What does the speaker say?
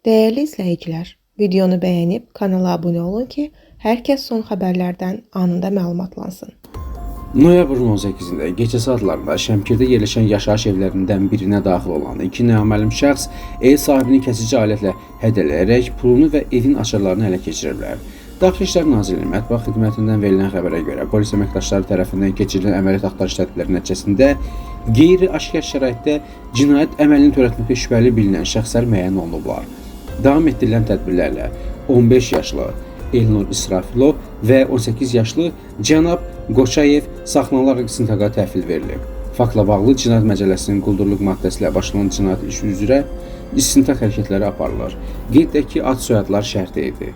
Dəyərli izləyicilər, videonu bəyənib kanala abunə olun ki, hər kəs son xəbərlərdən anında məlumatlansın. Noyabrın 18-də gecə saatlarında Şəmkirdə yerləşən yaşayış evlərindən birinə daxil olan iki naməlum şəxs ev sahibini kəsici alətlə hədələyərək pulunu və evin açarlarını ələ keçiriblər. Daxili İşlər Nazirliyinin mətbuat xidmətindən verilən xəbərə görə polis əməkdaşları tərəfindən keçirilən əməliyyat axtarış tədbirləri nəticəsində qeyri-aşkar şəraitdə cinayət əməlini törətməkdə şübhəli bilinən şəxslər müəyyən olunublar. Davam etdirilən tədbirlərlə 15 yaşlı Elnur İsrafilov və 18 yaşlı Cənab Qoçayev saxlanılaraq istintaqa təhvil verilib. Faktla bağlı Cinayət Məcəlləsinin quldurluq maddəsi ilə başlanan cinayət işi üzrə istintaq hərəkətləri aparılır. Qeyd edək ki, ad soyadlar şərti idi.